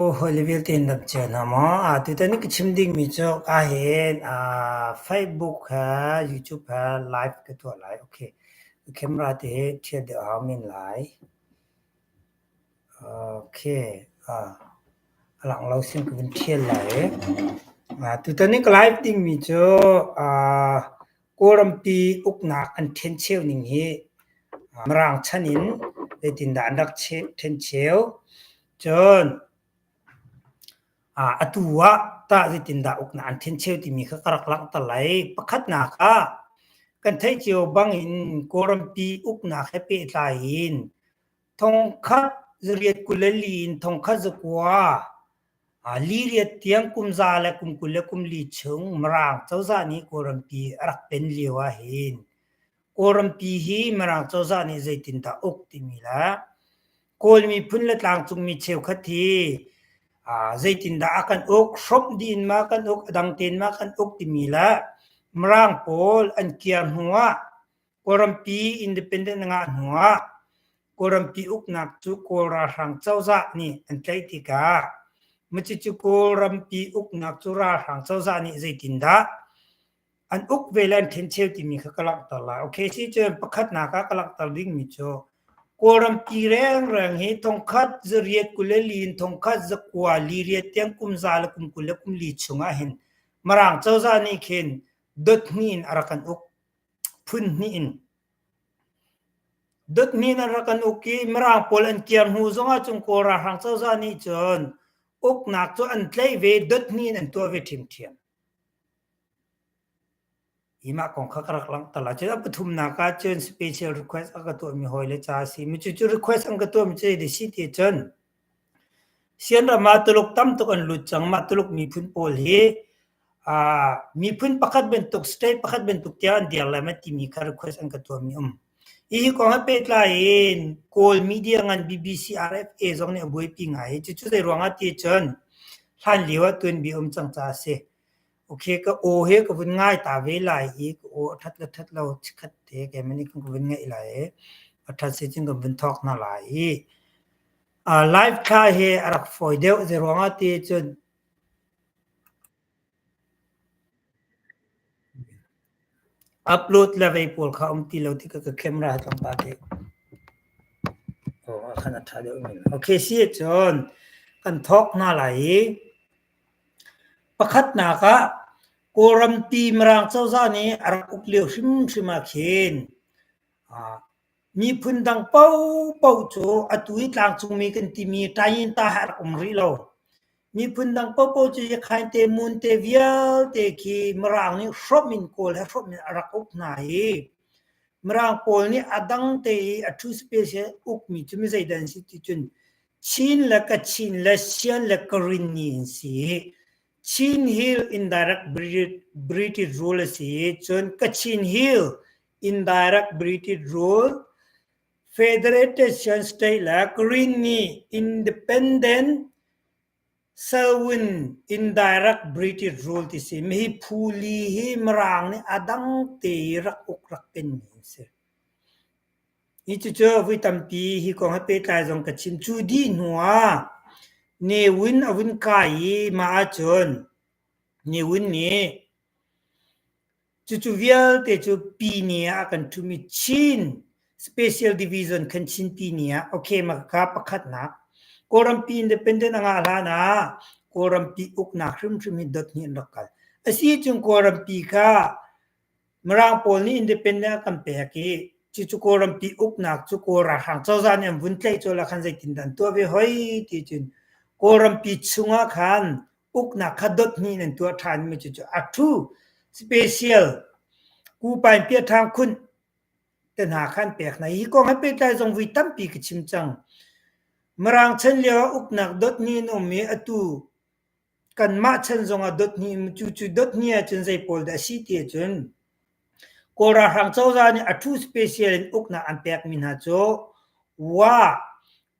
Hawile vialte in dam cio hna maw? Tutan i ka chim dingmi cu ahhin Facebook he YouTube he live ka tuah lai. Okay. Camera te hi ṭhial deuh a hau men lai. Okay. A lang lo sin ka vun ṭhial lai. Tutan i ka live dingmi cu Kawlrampi uknak an ṭhencheu ning hi Mirang chan in zeitindah an rak ṭhencheu? Cun atu ah tah zeitindah uknak an ṭhencheu timi kha ka rak langhter lai. Pakhatnak ah kan theih cio bangin Kawlrampi uknak he pehtlai in thongkhat zariat 24 in thongkhat zakua li riat tiang kum za le kum 24 chung Mirang cozah nih Kawlrampi a rak pen lio ahhin Kawlrampi hi Mirang cozah nih zeitindah uk timi le Kawl miphun le tlangcungmi cheukhat hi zeitindah a kan uk, hrawmh dih in ma kan uk, a dang tein ma kan uk timi le Mirang pawl an kiar hnu ah Kawlrampi independent a ngah hnu ah Kawlrampi uknak cu Kawl ralhrang cozah nih an tlaih tikah cucu Kawlrampi uknak cu ralhrang cozah nih zeitindah an uk ve le an ṭhencheu timi kha ka langhter lai. Okay, si cun pakhatnak ah ka langhter dingmi cu Kawlrampi rengreng hi thongkhat zariat 24 in thongkhat zakua li riat tiang kum za le kum 24 chung ah hin Mirang cozah nih khin dot hnih in a rak kan uk. Phun hnih in. Dot hnih in a rak kan uk i Mirang pawl an kiar hnu zongah cun Kawl ralhrang cozah nih cun uknak cu an tlaih ve dot hnih in an tuah ve ṭhiamṭhiam. Hi mah kong kha ka rak langhter lai. Cun a pathumnak ah cun special request a ka tuahmi hawile ca a si. Cucu request an ka tuahmi cu zei si ti cun Sianram ah Tuluk tam tuk an lut cang. Mah Tuluk miphun pawl hi miphun pakhat bantuk, state pakhat bantuk tiang an dir lai ma timi kha request an ka tuahmi um. Hihi kong he pehtlai in Kawl media ngan BBC, RFA zong nih a buaipi ngai. Cucu zei ruangah ti cun hlan lio ah tuanbia um cang caah a si. Okay, ka aw he ka vun ngai ta ve lai i ka aw a ṭhat le ṭhat lo chikkhat te keimah nih kan ka vun ngaih lai i a ṭhat si cun kan vun thawk hna lai i live thla hi a rak fawi deuh zei ruangah ti cun Upload le vei pawl kha um ti lo tikah ka camera hi tlawmpal te aw khan a ṭha deuh men. Okay, si cun kan thawk hna lai i pakhatnak ah Kawlrampi Mirang cozah nih a rak uk lio hrimhrim ah khin miphun dang paohpaoh cu atu i tlangcungmi kan timi Tayinta he a rak um rih lo. Miphun dang paohpaoh cu Yakhain te Mun te vialte khi Mirang nih hrawmh in Kawl he hrawmh in a rak uk hna i Mirang pawl nih a dang te i a thu special ukmi cu mi zeidah an si ti cun Chin le Kachin le Sian le Karenni an si. Chin Hill indirect British rule a si i cun Kachin Hill indirect British rule Federated Shan State le Karenni Independent Selwyn Indirect British Rule ti si. Hi phu li hi Mirang nih a dang te i rak uk rak penmi an si. Hi cucu vui tampi hi kong he pehtlai zong ka chim. Cu dih hnu ah Ne Win a vun kai i mah ahcun Ne Win nih Cucu vialte cu Pine ah a kan ṭhumi Chin Special Division khan Chin Pine ah okay mah kha pakhatnak Kawlrampi independent a ngah hlan ah Kawlrampi uknak hrimhrim hi dot hnih an rak kal. Asi cun Kawlrampi kha Mirang pawl nih independent a kan pek i cucu Kawlrampi uknak cu Kawl ralhrang cozah nih an vun tlaih colh ah khan zeitindah an tuah ve hoi ti cun Kawlrampi chungah khan uknak kha dot hnih in an tuah ṭhanmi cucu a ṭhu special kupain piaṭhang khunh te hna kha an pek hna. Hi kong he pehtlai zong vui tampi ka chim cang. Mirang chan lio ah uknak dot hnih in um i atu kanmah chan zong ah dot hnih cu cu dot hnih ahcun zei pawl dah a si ti ahcun Kawl ralhrang cozah nih a ṭhu special in uknak an pekmi hna cu Wa,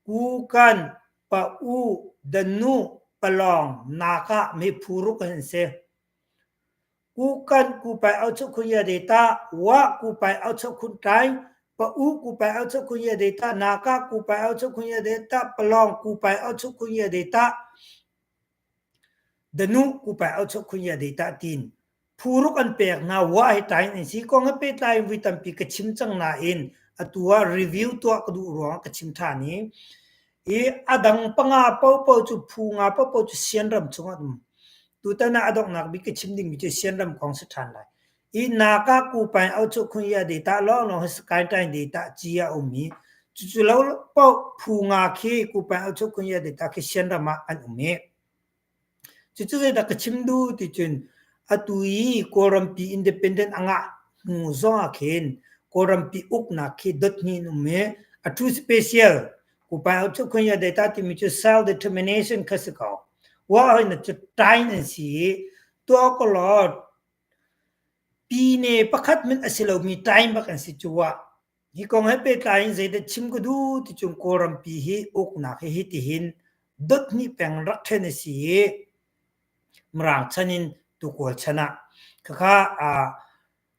Kukan, Pa-u, Danu, Palawng, Nakah meiphu ruk an si. Kukan kupai auchuk khun ya data, Wa kupai auchuk khun ṭai, Pa-u kupai auchuk khun ya data, Nakah kupai auchuk khun ya data, Palawng kupai auchuk khun ya data. Danu Kupai Auchok Khunya Data tiin phuruk an pek hna wa hi tain an si kong he pehtlai in voi tampi ka chim cang nain atu ah review tuah ka duh ruangah ka chim ṭhan i i a dang panga paohpaoh cu phu nga paohpaoh cu Sianram chungah an um. Tutan ah a donghnak bik ka chim dingmi cu Sianram kong si ṭhan lai. I naka kupain auchuk khun ya data lawnglawng hi skyline data ci a um i cucu lo paoh phu nga khi kupain auchuk khun ya data khi Sianram ah an um i Cucu zeidah ka chim duh ti cun atu i Kawlrampi independent a ngah hnu zong ah khin Kawlrampi uknak khi dot hnih in um i a true special Kupai timi cu self determination kha si ko. Wa hoi na cu tain an si i tuah ko law pine pakhat min a si lomi tain bak an si cu wa. Hi kong he pehtlai in zeidah chim ka duh ti cun Kawlrampi hi uknak hi hitihin dot hnih peng rak ṭhen a si i Mirang chan in tukawl chan ah khakha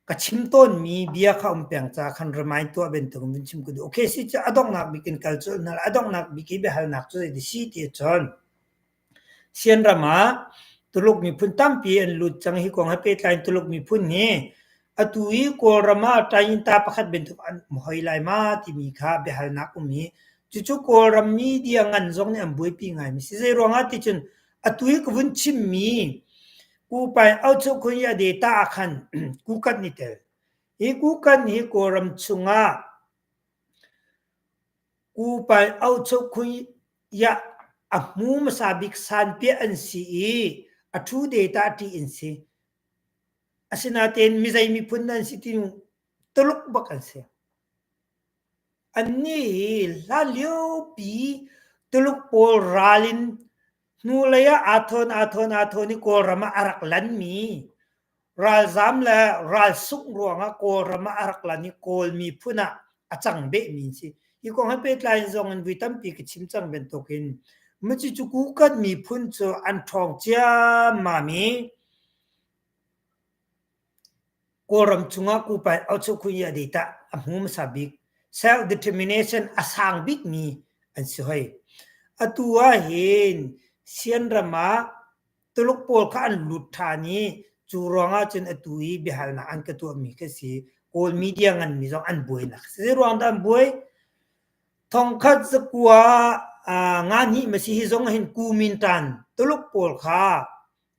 ka chim tawnmi bia kha um peng ca khan remind tuah bantuk in vun chim ka duh. Okay si cu a donghnak bik in kal colh hna lai. A donghnak bik i biahalnak cu zeidah si ti ahcun Sianram ah Tuluk miphun tampi an lut cang. Hi kong he pehtlai in Tuluk miphun hi atu i Kawlram ah ṭainta pakhat bantuk an um hoi lai ma timi kha biahalnak um i cucu Kawlram media ngan zong nih an buaipi ngaimi si. Zeiruang ah ticun atu i ka vun chimmi Kupai Auchukhunya data ah khan Kukat nih tel. Hi Kukat hi Kawlram chungah Kupai Auchukhunya a hmu hmasa bik sanpiah an si i a ṭhu data ṭih an si. Asinain mizei miphun an si ti Tuluk bak an si. Annih hi hlanliopi Tuluk pawl ral in hnulei ah aa thawn aa thawn aa thawn i Kawlram ah a rak lanmi Ralzam le ralsungh ruangah Kawlram ah a rak lan i Kawl miphun ah a cang behmi an si. Hi kong he pehtlai in zong in vui tampi ka chim cang bantukin cucu Kukan miphun cu an ṭhawng ciammam i Kawlram chungah Kupai Auchukhunya data a hmu hmasa bik self-determination a sang bikmi an si hoi. Atu ah hin Sianram ah Tuluk pawl kha an lut ṭhan i cu ruangah cun atu i biahalnak an ka tuahmi khi si. Kawl media nganmi zong an buainak. Zei ruang dah an buai? Thongkhat zakua nga hnih ma si hi zong hin Kuomintang Tuluk pawl kha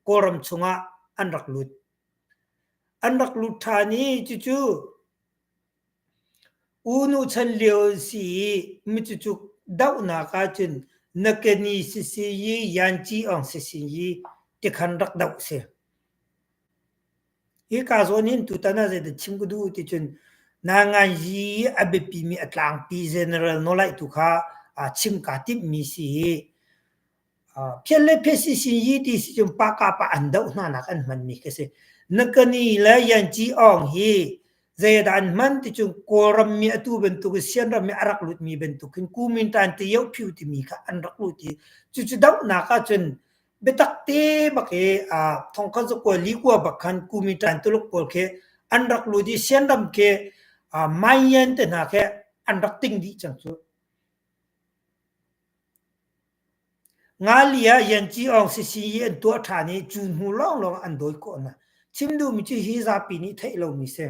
Kawlram chungah an rak lut. An rak lut ṭhan i cucu U nu chan lio si i micucuk dohnak ahcun na keni sisi i yanci ong sisi i tikhan rak doh si. Hika zawn hin tutan ah zeidah chim ka duh ti cun nanganyi i a biapimi a tlangpi general nawlaih tu kha chim kaa timhmi si i Phiat le phiat sinsin yi ti si cun pa an doh hna nak an hmanmi khi si. Nakani le Yanci Aung hi zeidah an hman ti cun Kawlram mi atu bantuk in Sianram mi a rak lutmi bantuk hin Kuomintang ti Yohphiu timi kha an rak lut i cucu dohnak ahcun biatak te bak i thongkhat zakua likua bak khan Kuomintang Tuluk pawl khi an rak lut i Sianram khi Mayan te hna khi an rak ting dih cang cu. Ngali ah Yanci Aung Sisi i an tuah ṭhan i cu hnu lawnglawng ah an dawi khawh hna. Chim duhmi cu hi zapi nih theih lomi si.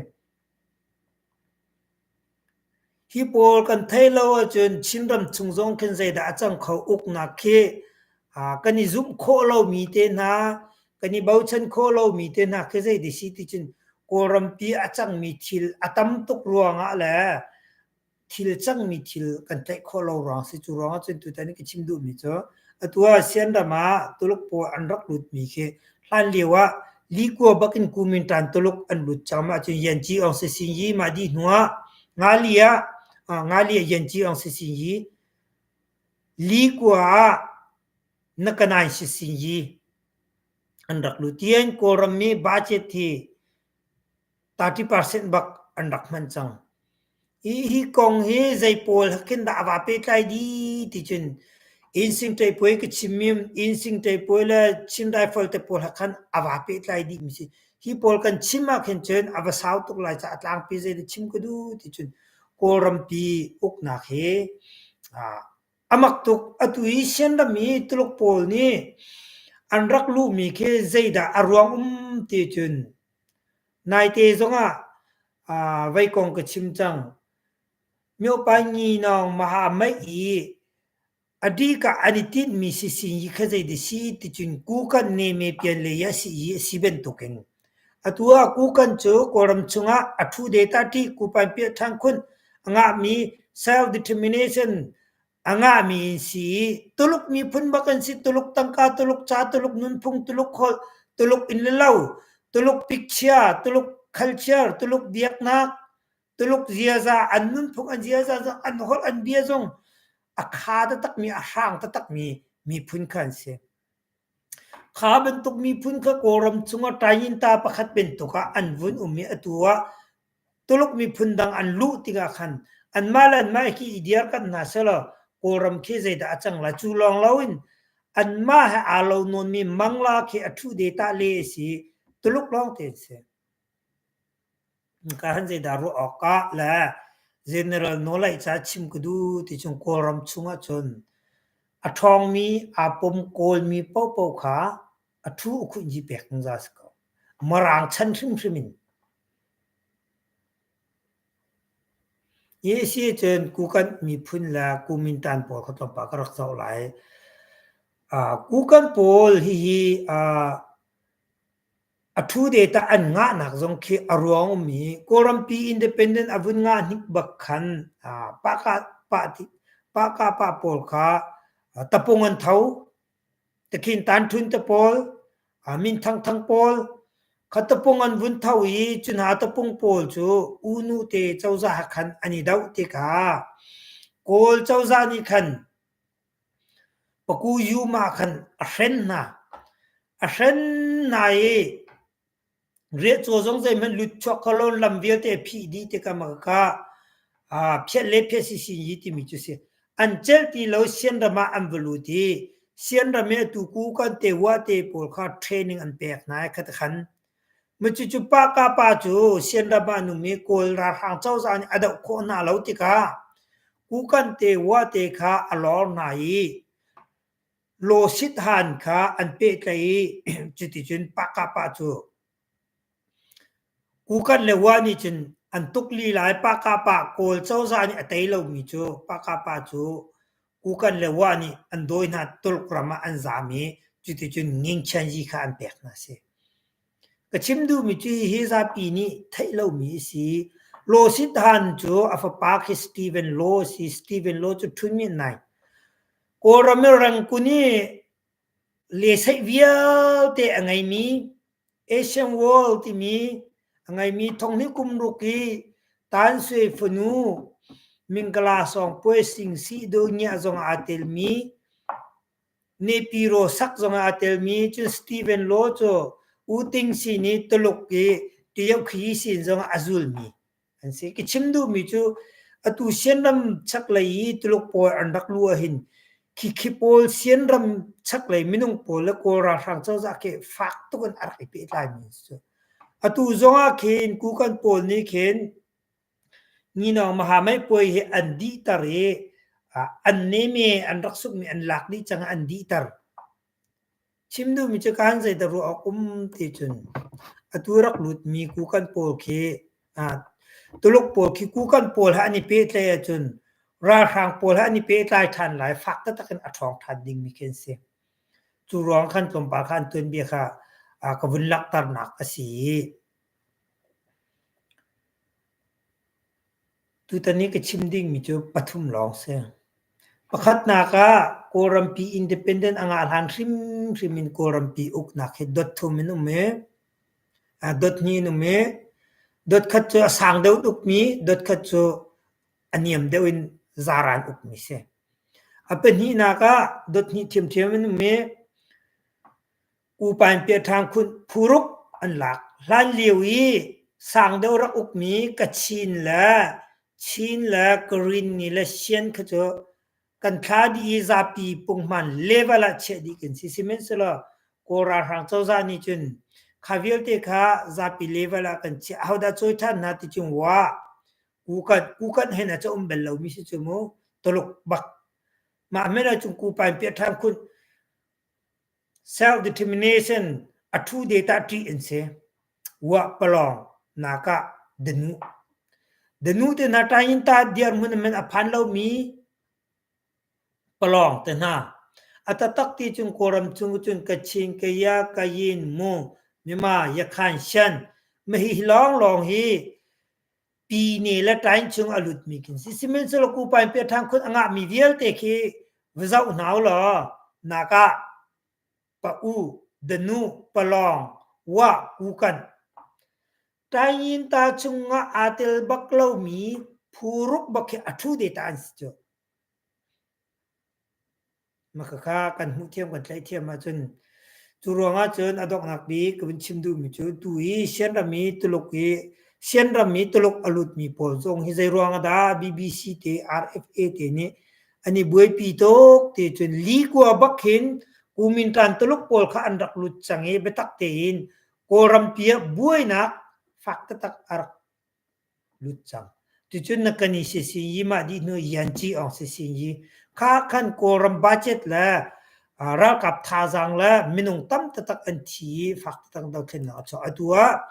Hi pawl kan theih lo ahcun Chinram chung zong khin zeidah a cang kho uknak khi kan i zumh khawh lomi te hna, kan i bochan khawh lomi te hna khi zei si ti cun Kawlrampi a cangmi thil a tam tuk ruangah le thil cangmi thil kan tlaih khawh lo ruang si cu ruangah cun tutan i ka chim duhmi cu atu ah Sianram ah Tuluk pawl an rak lutmi khi hlan lio ah likua bak in Kuomintang Tuluk an lut cang mah cun Yanci Aung San Suu Kyi mah dih hnu ah ngali ah ngali ah Yanci Aung San Suu Kyi likua ah Nakanain Suu Kyi an rak lut tian Kawlram mi budget hi 30% bak an rak hman cang. Hi, hi kong hi zei pawl khin dah a va pehtlai dih ti cun Innsing ṭeipuai ka chimmi Innsing ṭeipuai le Chin Rifle te pawl khan a va pehtlai dihmi si. Hi pawl kan chim ah khin cun a va sau tuk lai caah a tlangpi zei dah chim ka duh ti cun Kawlrampi uknak hi A mak tuk. Atu i Sianram i Tuluk pawl nih An rak luhmi khi zeidah a ruang um ti cun naite zongah vei kong ka chim cang. Myopa Nginawng Maha Meih i A dih ah an i tinhmi sisin hi kha zei si ticun Kukan neme pian lei ah si i a si bantukin atu ah Kukan cu Kawlram chungah a ṭhu deta ṭih kupan piah ṭhan khun a ngahmi self-determination a ngahmi in si i Tuluk miphun bak an si. Tuluk tangka, Tuluk ca, Tuluk nunphung, Tuluk holh, Tuluk inn le lo, Tuluk pikchia, Tuluk culture, Tuluk biaknak, Tuluk ziaza, an nunphung, an ziaza zong, an holh, an bia zong a kha taktakmi, a hrang taktakmi miphun kha an si. Kha bantuk miphun kha Kawlram chungah Tayinta pakhat bantuk ah an vun um i atu ah Tuluk miphun dang an luh tikah khan anmah le anmah khi i dirkanh hna sehlaw Kawlram khi zeidah a cang lai? Cu lawng loin anmah he aa lo nawnmi Mangla khi a ṭhu deta le a si i Tuluk lawngte an si. Ka han zeidah ruah awkah le general nawlei ca chim ka duh ti cun Kawlram chungah cun a ṭhawngmi aa pom Kawlmi paohpaoh kha a ṭhu a khuhji pek zungzal si ko. Mirang chan hrimhrim in. Hi si cun Kukan miphun le Kumintan pawl kha tlawmpal ka rak zoh lai. Kukan pawl hihi A ṭhu data an ngahnak zong khi a ruang um i Kawlrampi independent a vun ngah hnik bak khan pahkah pawl kha tapung an tho. Takhin Tanṭhun te pawl, Minthang Thang pawl kha tapung an vun tho i cu hna tapung pawl cu U Nu te cozah he khan an i doh tikah Kawl cozah nih khan Paku Yum ah khan a hren hna. A hren hna i riahcaw zong zeihmanh lut chuak kho lo lam vialte a phih dih tikah maka phiat le phiat sisin yi timi cu si. An celh ti lo Sianram ah an va lut i Sianram i atu ku kan te wa te pawl kha training an pek hna i khat khan. Cucu pa ka pa cu Sianram ah an um i Kawl ralhrang cozah nih a doh khawh hna lo tikah Kukan te wa te kha a lor hna i lawsit han kha an pehtlaih i cuticun pa cu Kukan le wa nih cun an tuk lila i pa Kawl cozah nih a tei lomi cu pa cu Kukan le Wa nih an dawi hna Tuluk ram ah an zaam i cuticun Ngingchianzi kha an pek hna a si. Ka chim duhmi cu hihi zapi nih theih lomi a si. Law Sit Han cu a fapa khi Stephen Law a si. Stephen Law cu Htun Myint Naing. Kawlram i Rangoon i leseih vialte a ngeimi Asian World timi a ngeimi thonghnih kum ruk i Tan Sui fanu Mingkala Sawng Puai Sing Si Do Ngia zong aa telmi Nepiro sak zong ah aa telmi cun Stephen Law cu U Ting sin i Tuluk i Tiyokhi sin zong ah a zulmi an si. Ka chim duhmi cu atu Sianram chaklei i Tuluk pawl an rak luh ahhin khikhi pawl Sianram chaklei minung pawl le Kawl ralhrang cozah khi fak tuk in a rak i pehtlaimi an si. Atu zong ah khin Kukan pawl nih khin Nginawng Mahamai puai hi an dihter i an neme an rak sukmi an lak dih cang an dihter. Chim duhmi cu kaan zeidah ruah awk um ti cun atu rak lutmi kukan pawl khi Tuluk pawl khi kukan pawl he an i pehtlaih ahcun ralhrang pawl he an i pehtlai ṭhan lai fak taktak in a ṭhawng ṭhan dingmi khi an si. Cu ruang khan tlawmpal kha an tuanbia kha ka vun langhternak a si i Tutan i ka chim dingmi cu pathum lawng si. Pakhatnak ah Kawlrampi independent a ngah hlan hrimhrim in Kawlrampi uknak hi dot thum in um i dot hnih in um i dot khat cu a sang deuh in ukmi, dot khat cu a niam deuh in zaran ukmi si. A pahnihnak ah dot hnih ṭhiamṭhiam in um i Upa in piaṭhang phuruk an lak. Hlanlio i sang deuh rak ukmi Kachin le Chin le Karenni le Shan kha cu kan thla dih i zapi punghman level ah chiah dih kan si. Sihmanhsehlaw Kawl ralhrang cozah nih cun kha vialte kha zapi level ah kan chiah. Ahodah cawi ṭhan hna ti cun wah kukan kukan hen ah cu um bal lomi si cu mu Tuluk bak. Mah hmanh ah cun kupa in piaṭhang khun. Self-determination a ṭhu data ṭih an si. Wah palawng nak ah danu. Danu te hna ṭayin-ta dirhmun man a phan lomi palawng te hna. A taktak ti cun Kawlram chung cun Kachin, Kaya, Kayin, Mu, Myanmar, Yakhan, Shan, mahi hi lawnglawng hi Pine le ṭain chung a lutmi khin si. Sihmanhsehlaw Kupain piaṭhang khun a ngahmi vialte khi va zoh hna u law nak ah pa u, danu, palawng, wah, kukan. Ṭain ta chungah aa tel bak lomi phu ruk bak khi a ṭhu de ta an si cu. Makhakha kan hmuh thiam kan tlaih thiam ahcun cu ruangah cun a donghnak bik ka vun chim duhmi cu tu hi Sianram i Tuluk i Sianram i Tuluk a lutmi pawl zong hi zei ruang ah dah BBC te RFA te nih an i buaipi tuk ti cun likua bak hin Kumintan Tuluk pawl kha an rak lut cang i biatak tein Kawlrampi ah buainak fak taktak a rak lut cang. Cucun na kan i sisin yi mah dih hnu yanci ong sisin yi kha khan Kawlram budget le ralkap thazaang le minung tam taktak an thi i fak taktak dothlennak a chuak. Atu ah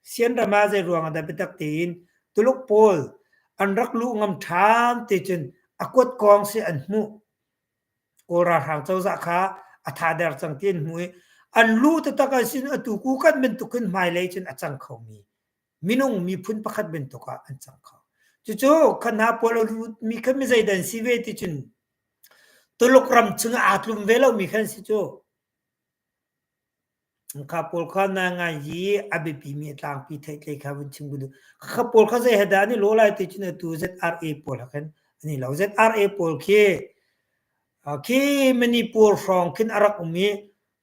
Sianram ah zei ruang ah dah biatak tein Tuluk pawl an rak luh ngam ṭhan ti cun a kuat kong si an hmuh. Kawl ralhrang cozah kha a thader cang ti an hmuh i an luh taktak ah sin atu ku kan bantuk hin hmailei cun a cang khomi minung miphun pakhat bantuk ah an cang kho. Cucu kha hna pawl a lutmi kha mi zeidan si ve ti cun Tuluk ram chungah aa tlum ve lomi khan si cu. Kha pawl kha na ngai i a biapimi a tlangpi theihtlei kha vun chim ku duh. Kha pawl kha zei he dah an i lawh lai ti cun atu ZRA pawl ha khan an i lo. ZRA pawl khi khi Manipur hrawng khin a rak um i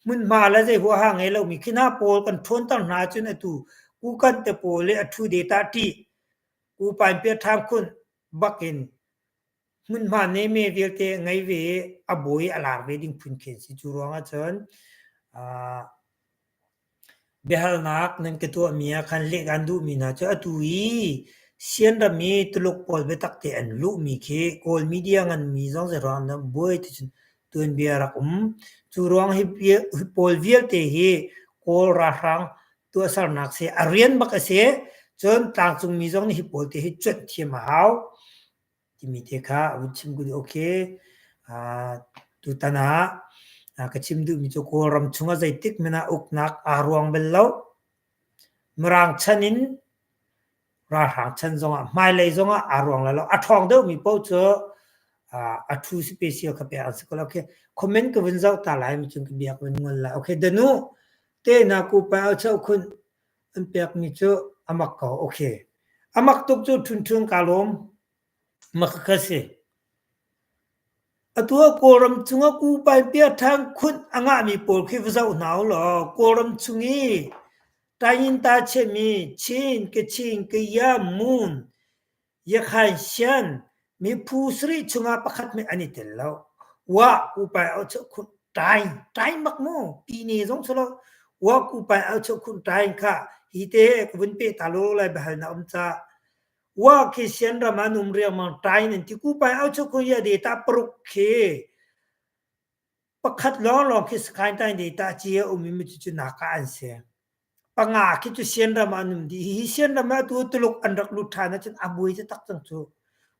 hmunhma le zei huaha ngei lomi khi hna pawl kan ṭhawnter hna ahcun atu kukan te pawl le a ṭhu de tah ṭih kupain pia ṭhang khun bak in hmunhma neme vialte ngei ve i a bawi a lar ve ding phun khi an si. Cu ruangah cun Biahalnak nan ka tuahmi ah khan leh kaan duhmi hna cu atu i Sianram i Tuluk pawl biatak te an luhmi khi Kawl media nganmi zong zeiruang dah buai ti cun tuanbia a rak um. Cu ruang hi pawl vialte hi Kawl ralhrang tuahsernak si a rian bak a si. Cun tlangcungmi zong nih hi pawl te hi cuanh thiam a hau. Timi te kha a vun chim ka duh. Okay, tutan ah ka chim duhmi cu Kawlram chungah zeitik hmanh ah uknak aa ruang bal lo. Mirang chan in ralhrang chan zongah hmailei zongah aa ruang lai lo. A ṭhawng deuhmi paoh cu a ṭhu special kha pek an si ko lai. Okay, comment ka vun zoh ta lai mi cun ka bia ka vun ngol lai. Okay, danu te na ku pa au chau khun an pekmi cu a mak ko. Okay. A mak tuk cu ṭhun ṭhun kaa lawm. Mak ka si. Atu ah Kawlram chungah kupai piaṭhang khunh a ngahmi pawl khi va zoh hna u law Kawlram chung i Tayinta chiahmi Chin, Kachin, Kaya, Mon, Yakhain, Shan mi phu sarih chungah pakhat hmanh an i tel lo. Wah kupai au chuah khunh ṭaing, ṭaing bak mu, pine zong si lo. Wah kupai au chuah khunh ṭaing kha hi te ka vun peh ta law lai biahalnak um ca. Wah khi Sianram ah an um riangmang ṭaing an ti. Kupai au chuah khunh hi a data paruk khi Pakhat lawnglawng khi Sakhain Taing data ci a um i cucu naka an si. Panga khi cu Sianram ah an um dih. Hihi Sianram ah atu Tuluk an rak lut ṭhan ahcun a buai taktak cang cu.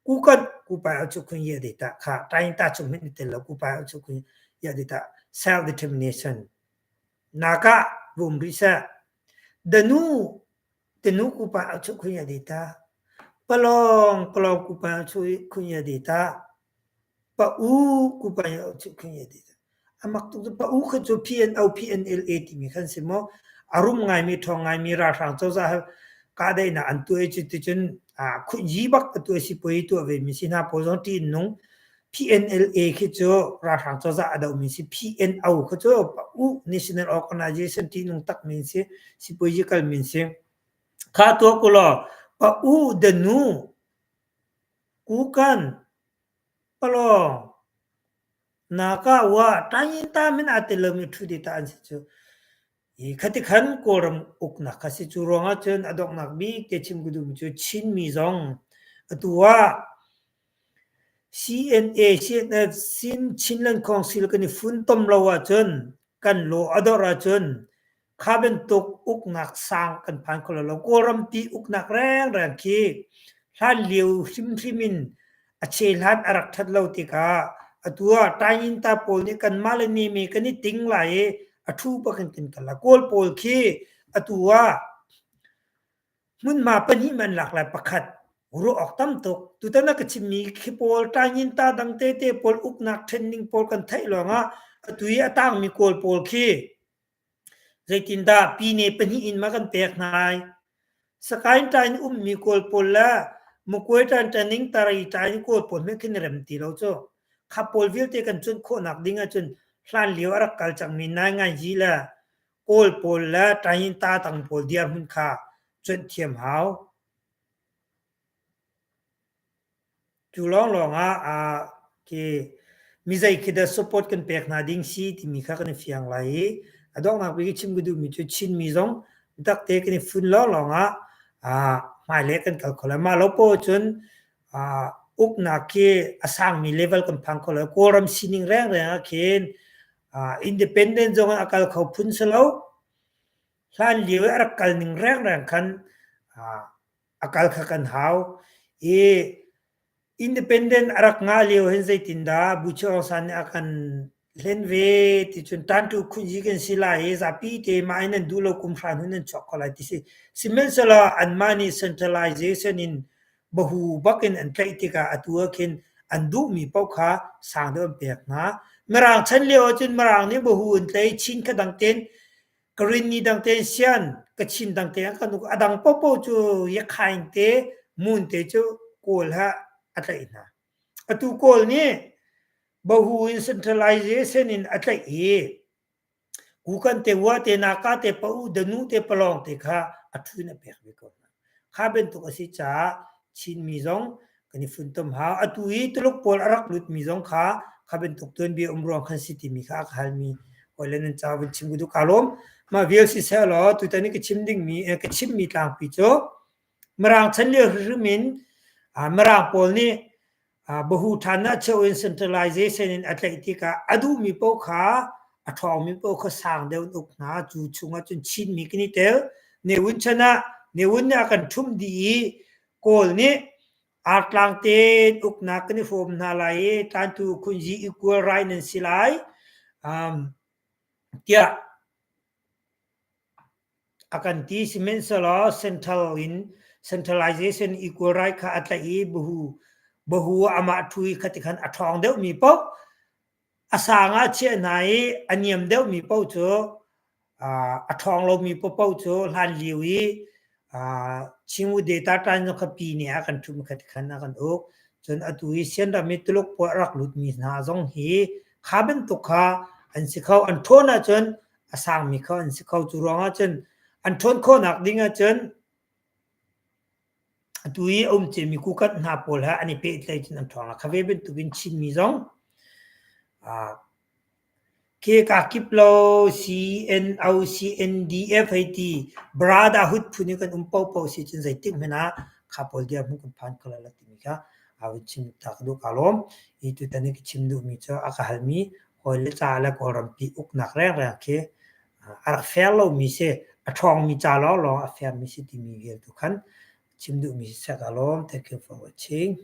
Kukan kupai au chu khun ye data kha Taing ta chung hmanh i tel lo kupai au chu khun ye data self determination naka vum rih seh. Danu tanu kupai au chu khun ye data palong palong kupai au chu khun ye data Pa u kupai a mak tuk cu pa u kha cu PNO PNLA timi khan si maw a rum ngaimi ṭhawng ngaimi ralhrang cozah he kahdaihnak an tuah i cuticun khunyi bak a tuah si puai tuah ve mi si hna pawl zong ṭih an nung PNLA khi cu ralhrang cozah a dohmi si PNO kha cu pa u National Organization ṭih nung tak min si sipuazi kal min si kha tuah ku law pa u danu kukan Palawng, naka wa ṭaingin min aa tel lomi ṭhu ta an si cu. Hi khati khan Kawlram uknak kha si cu ruangah cun a donghnak bik te chim ka duhmi cu Chinmi zong atu ah CNA, CNF, Chin Chinland Council kan i funtom lo ahcun kan law a dor ahcun kha bantuk uknak sang kan phan kho lo. Kawlram ti uknak rengreng khi hlan lio hrimhrim in a chehlan a rak ṭhat lo tikah atu ah Tainta pawl nih kanmah le neme kan i ting lai i a ṭhu bak in kan kal lai. Kawl pawl khi atu ah hmunhma pahnih man lak lai pakhat ruah awk tam tuk. Tutan a ka chimmi khi pawl Tainta dang tete pawl uknak ṭhen ning pawl kan theih lawngah atu i a tangmi Kawl pawl khi Zeitindah pine pahnih in ma kan pek hna lai? Sakaing ṭai in ummi Kawl pawl le Mukuai ṭai ṭaning tarai ṭai in Kawl pawl hmanh khin rem ti lo cu. Kha pawl vialte kan cuanh khawhnak ding ahcun hlan lio a rak kal cangmi nainganzi le Kawl pawl le ṭain ta tang pawl dirhmun kha cuanh thiam hau. Cu lawnglawng ah khi mizei khi dah support kan pek hna ding si timi kha kan i fiang lai i a donghnak bik i chim ka duhmi cu Chinmi zong biatak te kan i fun lawnglawng ah hmailei kan kal kho lai. Mah lo poah cun uknak khi a sangmi level kan phan kho lai. Kawlram sining rengreng ah khin independent zong in a kal kho phun si lo. Hlan lio i a rak kal ning rengreng khan a kal kha kan hau i independent a rak ngah lio hin zeitindah Buchi Aung San nih a kan hlen ve ti cun tantu khunyi kan si lai i zapi te mah in nan duh lo kum hra hnu nan chuak ko lai ti si. Sihmanhsehlaw anmah nih centralization in bahu bak in an tlaih tikah atu ah khin an duhmi paoh kha sang deuh an pek hna. Mirang chan lio ahcun Mirang nih bahu an tlai Chin kha dang tein Karenni dang tein sian, Kachin dang tein an kan uk. A dang paohpaoh cu Yakhaing te, Mun te cu Kawl ha a tlaih hna. Atu Kawl nih Bahu in centralization in a tlaih i Kukan te, Wa te, Naka te, Pa'u, Danu te, Palawng te kha a ṭhu in a pek ve ko hna. Kha bantuk a si caah Chinmi zong kan i funtom hau. Atu i Tuluk pawl a rak lutmi zong kha kha bantuk tuanbia um ruang khan si timi kha a ka halmi hawile nan ca vun chim ka duh. Kaa lawm. Mah vial siseh law tutan i ka chim dingmi ka chimmi tlangpi cu Mirang chan lio hrimhrim in Mirang pawl nih bahu ṭhan ah cheu in centralization in a tlaih tikah a duhmi paoh kha a ṭhawngmi paoh kha sang deuh in uk hna. Cu chungah cun Chinmi kan i tel. Ne Win chan ah Ne Win nih a kan ṭhumh dih i Kawl nih artlang tein uknak kan i hrawm hna lai i tlantu khunzi equal right nan si lai um, tiah a kan ti. Sihmanhsehlaw central in centralization equal right kha a tlaih i bahu bahu amah ṭhu i khati khan a ṭhawng deuhmi paoh A sang ah chiah hna i a niam deuhmi paoh cu a ṭhawng lomi paohpaoh cu hlanlio i Chinwu Data Ṭan khuapi nih a kan ṭhumh khat khan a kan uk. Cun atu i Sianram i Tuluk pawl a rak lutmi hna zong hi kha bantuk kha an si kho. An ṭhawn ahcun a sangmi kho an si kho. Cu ruangah cun an ṭhawn khawhnak ding ahcun Atu i a um ciami kukanh hna pawl he an i pehtlaih cun an ṭhawng lai. Kha ve bantukin Chinmi zong khi kakip lo CNO, CNDF hei ti brotherhood phun i kan um paohpaoh si cun zeitik hmanh ah kha pawl dirhmun kan phan kho lai lo timi kha aa vun chim ta ka duh. Kaa lawm. Hi tutan i ka chim duhmi cu a ka halmi hawile ca le Kawlrampi uknak rengreng khi a rak fair lomi si, a ṭhawngmi ca lawnglawng a fairmi si timi vial tu khan chim duhmi siseh ka lawm. Thank you for watching.